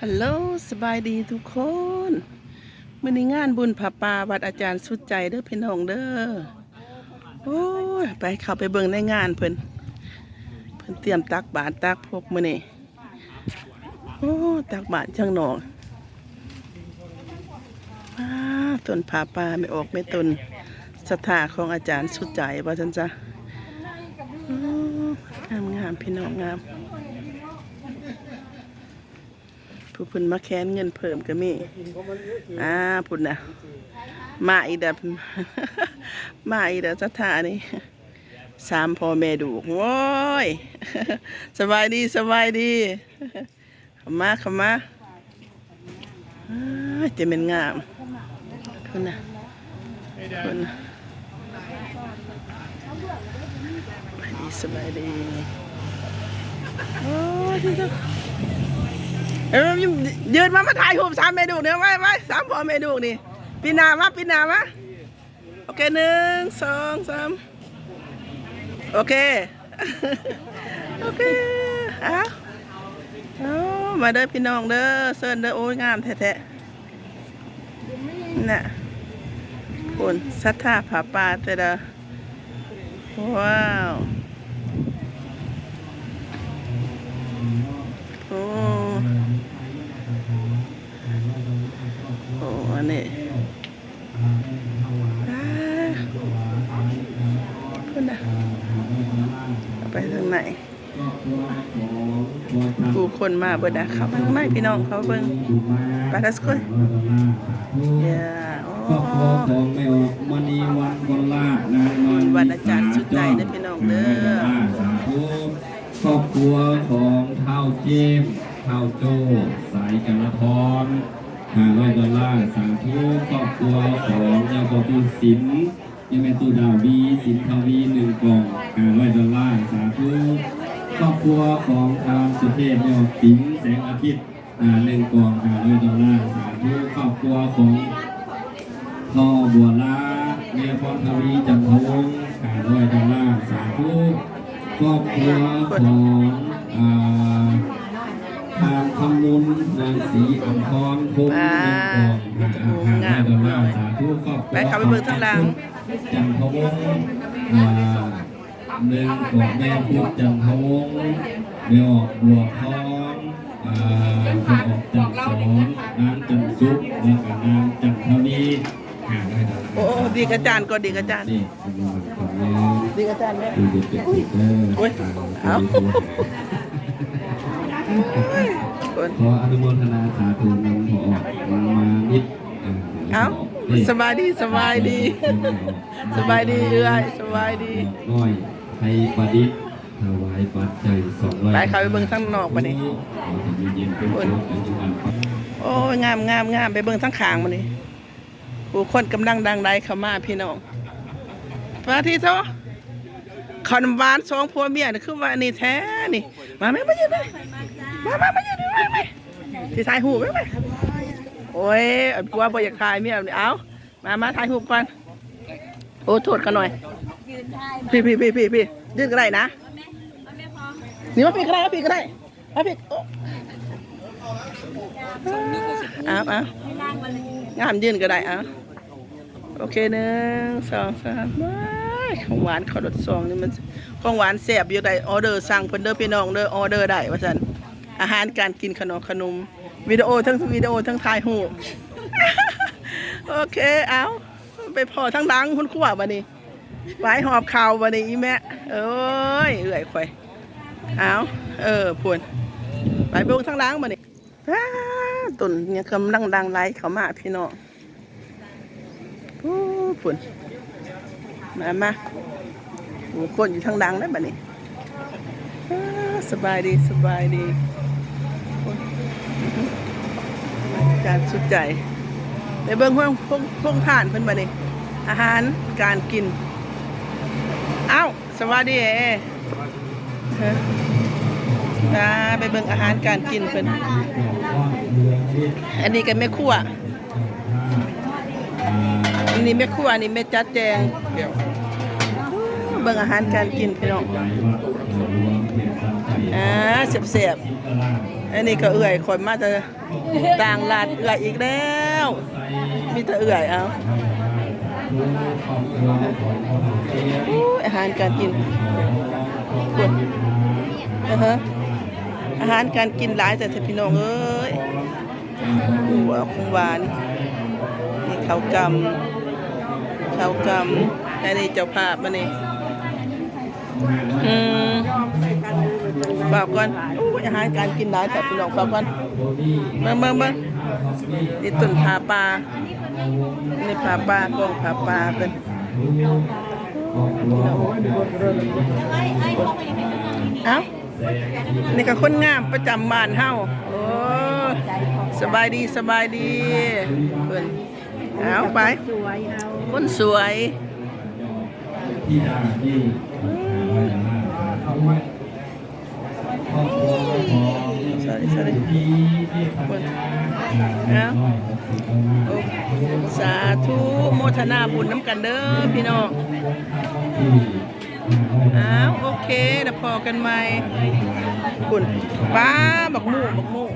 ຮັລໂຫຼ ສະບາຍດີທຸກຄົນ. ມື້ນີ້ງານບຸນຜ້າປ່າວັດອາຈານສຸດໃຈເດີພີ່ນ້ອງເດີ. ໂອ້ຍ ໄປ ເຂົ້າໄປເບິ່ງໃນງານເພິ່ນ ເພິ່ນຕຽມຕັກບາດຕັກພົບມື້ນີ້. ໂອ້ ຕັກບາດທາງນອກ. ອ້າ ຕົ້ນຜ້າປ່າ ແມ່ອອກແມ່ຕົນສັດທາຂອງອາຈານສຸດໃຈວ່າຊັ້ນຊະ. ໂອ້ ງາມໆ ພີ່ນ້ອງ ງາມ. ຜູ້ເພິ່ນມາແຄນເງິນເພີ່ມກໍມີ. ອ່າ ພຸ້ນນະ ມາອີກແລ້ວ ມາອີກແລ້ວ ສັດທານີ້ ສາມພໍ່ແມ່ລູກ. ໂອ້ຍ ສະບາຍດີ ສະບາຍດີ. ເຂົ້າມາ ເຂົ້າມາ. ອ້າຍ ຈະແມ່ນງາມ. ພຸ້ນນະ ພຸ້ນນະ. ສະບາຍດີ ສະບາຍດີ. ໂອ້ຍ ເອີ ຢືນມາ ມາຖ່າຍຮູບສາມແມ່ລູກນີ້. ໄວ້ ໄວ້ ສາມພໍ່ແມ່ລູກນີ້. ປີນໜ້າມາ ປີນໜ້າມາ. ໂອເຄ ໜຶ່ງ ສອງ ສາມ. ໂອເຄ ໂອເຄ. ເອົາ ເອົາ ມາເດີພີ່ນ້ອງເດີ ເຊີນເດີ. ໂອ້ຍ ງາມແທ້ໆ ນະ ພຸ້ນ ສັດທາຜ້າປ່າແຕ່ລະ ວ້າວ. ໂອ້ ໂອ້ ອັນນີ້ ອ່າ ພຸ້ນນະ ເຂົ້າໄປທາງໃນ. ຜູ້ຄົນມາເບິດນະ. ເຂົ້າໄປຂ້າງໃນພີ່ນ້ອງ ເຂົ້າເບິ່ງ. ໄປ let's go. ຢ່າ ໂອ້ ຄອບຄົວຂອງແມ່ອອກ ມະນີວັນ ບຸນລາດ ນາງມະນີ ວັນອາຈານສຸດໃຈເດີພີ່ນ້ອງເດີ. ສາທຸ. ຄອບຄົວຂອງທ້າວເຈມ ທ້າວໂຈ້ ສາຍກາລະທອນ ຫ້າຮ້ອຍດອນລາ. ສາທຸ. ຄອບຄົວຂອງຍາພໍ່ຕູ້ສິນ ຍາແມ່ຕູ້ດາວວີ ສິນທະວີ ໜຶ່ງກ່ອງ ຫ້າຮ້ອຍດອນລາ. ສາທຸ. ຄອບຄົວຂອງທ່ານສຸເທບ ຍອດປິງ ແສງອາທິດ ອ່າ ໜຶ່ງກ່ອງ ຫ້າຮ້ອຍດອນລາ. ສາທຸ. ຄອບຄົວຂອງພໍ່ບົວລາ ແມ່ພອນທະວີ ຈັນທະວົງ ຫ້າຮ້ອຍດອນລາ. ສາທຸ. ຄອບຄົວຂອງ ອ່າ ທ່ານຄຳມຸນ ນາງສີອັມພອນ ຄົມ ອ່າ ໜຶ່ງກ່ອງ ຫ້າຮ້ອຍດອນລາ. ສາທຸ. ຄອບຄົວ ໄປ ເຂົ້າໄປເບິ່ງທາງຫຼັງ ຂອງທ່ານພຸດ ຈັນທະວົງ ອ່າ ໜຶ່ງກ່ອງ ແມ່ພຸດ ຈັນທະວົງ ແມ່ອອກ ບົວທອງ ອ່າ ແມ່ອອກ ຈັນສອນ ນາງຈັນສຸກ ແລ້ວກໍນາງຈັນທະວີ. ໂອ້ ດີກອາຈານກ່ອນ ດີກອາຈານ ດີກອາຈານເດີ. ໂອ້ຍ ເອົາ ຂໍອະນຸໂມທະນາສາທຸນຳພໍ່ອອກມານິດ. ເອົາ ສະບາຍດີ ສະບາຍດີ ສະບາຍດີເອື້ອຍ ສະບາຍດີ. ນ້ອຍໄທປະດິດ ຖວາຍປັດໄຈສອງຮ້ອຍ. ໄປ ເຂົ້າໄປເບິ່ງທາງນອກບັດນີ້. ໂອ້ຍ ງາມໆໆ ໄປເບິ່ງທາງຂ້າງບັດນີ້. ຜູ້ຄົນກຳລັງຫຼັ່ງໄຫຼເຂົ້າມາພີ່ນ້ອງ. ປາທິໂທ ເຂົ້ານ້ຳຫວານສອງຜົວເມຍນີ້ ຄືວ່າອັນນີ້ແທ້ນີ້. ມາແມ່ ມາຢືນ ມາ ມາ ມາຢືນ ມາ ມາ ຊິຖ່າຍຮູບ ມາ ມາ. ໂອ້ຍ ອັນຜົວບໍ່ຢາກຖ່າຍເມຍນີ້. ເອົາ ມາ ມາຖ່າຍຮູບກ່ອນ. ໂອ້ ໂທດຂ້ານ້ອຍ ຢືນຖ່າຍ ພີ້ ພີ້ ພີ້ ພີ້ ຢືນກໍໄດ້ນະ. ນີ້ມາພີ້ກໍໄດ້ ມາພີ້ກໍໄດ້ ມາພີ້. ໂອ້ ເອົາ ເອົາ ງາມ ຢືນກໍໄດ້. ເອົາ ໂອເຄ ໜຶ່ງ ສອງ ສາມ. ວ້າຍ ຂອງຫວານເຂົ້າລົດສອງນີ້ມັນ ຂອງຫວານແຊບຢູ່ ໄດ້ອໍເດີສັ່ງເພິ່ນເດີພີ່ນ້ອງເດີ ອໍເດີໄດ້ວ່າຊັ້ນ. ອາຫານການກິນ ຂະໜົມຂະໜົມ ວິດີໂອ ທັງວິດີໂອ ທັງຖ່າຍຮູບ. ໂອເຄ ເອົາ ໄປພໍ້ທາງຫຼັງ ຄຸນຄົວບັດນີ້. ໄປຫອບເຂົ້າບັດນີ້ອີ່ແມ່. ເອີຍ ເອື້ອຍຂ້ອຍ. ເອົາ ເອີ ພຸ້ນ ໄປເບິ່ງທາງຫຼັງບັດນີ້. ອ້າ ຕົ້ນຫຍັງກຳລັງຫຼັ່ງໄຫຼເຂົ້າມາພີ່ນ້ອງ. ໂອ້ ພຸ້ນ ມາ ມາ. ໂອ້ ຄົນຢູ່ທາງຫຼັງເດ້ບັດນີ້. ອ້າ ສະບາຍດີ ສະບາຍດີ. ອາຈານສຸດໃຈ ໄປເບິ່ງໂຮງ ໂຮງ ໂຮງທານເພິ່ນບັດນີ້ ອາຫານການກິນ. ເອົ້າ ສະບາຍດີເອ. ເອີ ໄປເບິ່ງອາຫານການກິນເພິ່ນ. ອັນນີ້ກໍແມ່ຄົວ ອັນນີ້ແມ່ຄົວ ອັນນີ້ແມ່ຈັດແຈງ. ເບິ່ງອາຫານການກິນພີ່ນ້ອງ. ອ່າ ແຊບໆ. ອັນນີ້ກໍເອື້ອຍຂ້ອຍມາແຕ່ຕ່າງລັດ ເອື້ອຍອີກແລ້ວ ມີແຕ່ເອື້ອຍ. ເອົາ ອູ້ຍ ອາຫານການກິນ ພຸ້ນ ອາຫານການກິນຫຼາຍແທ້ໆ ພີ່ນ້ອງເອີຍ. ຂອງຫວານ ຂອງຫວານ ນີ້ເຂົ້າກ່ຳ ເຂົ້າກ່ຳ. ອັນນີ້ເຈົ້າພາບມານີ້ ອືມ ຝາກກ່ອນ. ໂອ້ຍ ອາຫານການກິນຫຼາຍແທ້ ພີ່ນ້ອງ. ຝາກກ່ອນ ເບິ່ງ ເບິ່ງ ເບິ່ງ ນີ້ຕົ້ນຜ້າປ່າ ນີ້ຜ້າປ່າ ກອງຜ້າປ່າເພິ່ນ. ເອົ້າ ນີ້ກໍຄົນງາມປະຈຳບ້ານເຮົາ. ໂອ້ ສະບາຍດີ ສະບາຍດີເພິ່ນ. ເອົາໄປ ຄົນສວຍ ສາທຸ ໂມທະນາບຸນນຳກັນເດີພີ່ນ້ອງ. ອ້າວ ໂອເຄ ແລ້ວພໍ້ກັນໃໝ່. ພຸ້ນ ປ້າ ບັກໝູ່ ບັກໝູ່.